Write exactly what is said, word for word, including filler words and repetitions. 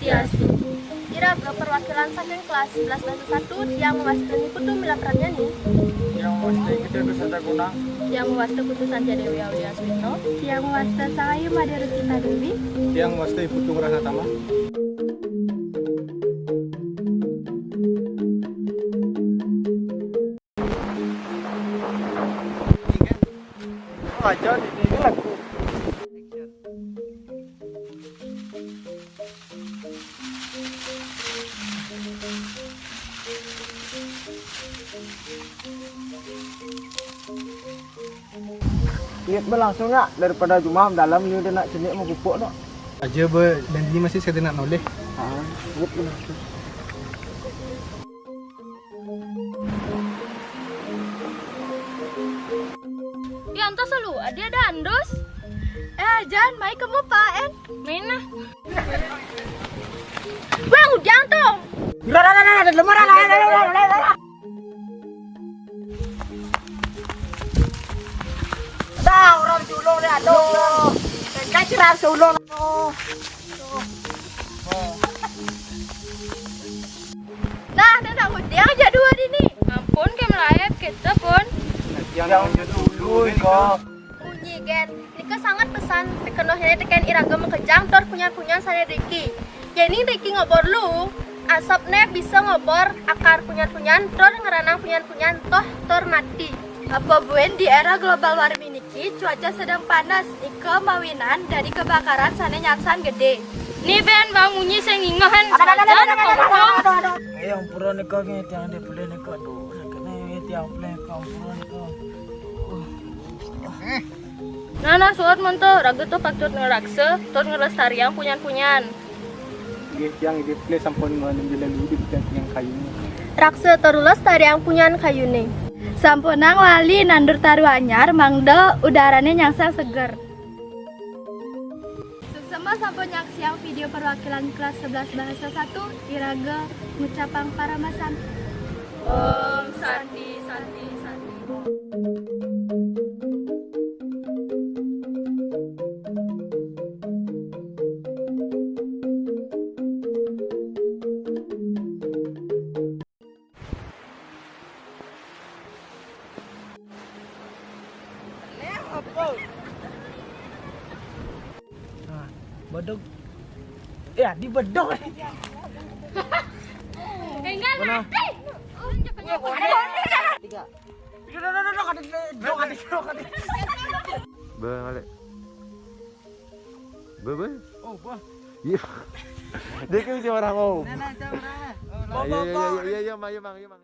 Yasi. Iraga perwakilan saking kelas sebelas bahasa satu, tiang mawasta Ni Putu Mila Pratnyani. Tiang mawasta Gede Dusada Guna. Tiang mawasta Putu Sanja Dewi Aulia Sumitra. Tiang mawasta Sangayu Made Rusita Dewi. Tiang mawasta Putu Ngurah Natama. Aja ini lagu. Lihat berlangsung nak daripada jumah dalam ni udah nak cenik mau pupuk nak. Aja be dan ini masih saya nak noleh. Ah, lihat berlangsung. Ya, entah selalu ada ada andus. Eh, Jan, mai kamu paen. Main lah. Bang, ujang tuh. Dah, dah, dah, dah, dah, lemah, dah, dah, dah, dah, dah, dah. Dah, orang sulung ni, aduh. Kan cerah sulung, aduh. Nah, dah nak udiang aja dua di ni. Ampun, ke melayap kita pun. Yang dulu, kok. Munyi gen, nika sangat pesan pikenoh ini teken iraga makejang tur punyan-punyan sane driki. Yening driki ngobor lu, asapne bisa ngobor akar punyan-punyan tur ngranang punyan-punyan toh tur mati. Apa buin di era global warming niki cuaca sedang panas, nika mawinan dari kebakaran sane nyangsan gede. Ni ben bang munyi sing ingehan sajan kompong. Eh, ampura nika nge tiang de pelih nika aduh sakit ne tiang pelih nika ampura nika. Nah, nah, suat monto, raga to patut ngraksa, tur nglestariang punyan-punyan. Nggih, tiang idip le sampun ngambil lelu di bidang tiang kayu. Raksa tur lestariang punyan kayune. Sampunang lali nandur taru anyar, mangda udarane nyangsang seger. Suksema sampun nyaksiang video perwakilan kelas sebelas bahasa satu, iraga ngucapang paramasanti. Om Santi, Santi, Santi. Nah, bedog. Eh, adi bedog. Tinggal mati. Tiga. Dok, dok, dok, dok, dok, dok, dok. Be, balik. Be, be. Oh, be. Iya. Dia kan si orang, oh. Nah, nah, jam berapa? Oh, iya, iya, iya, iya, iya, iya, Mang, iya, Mang.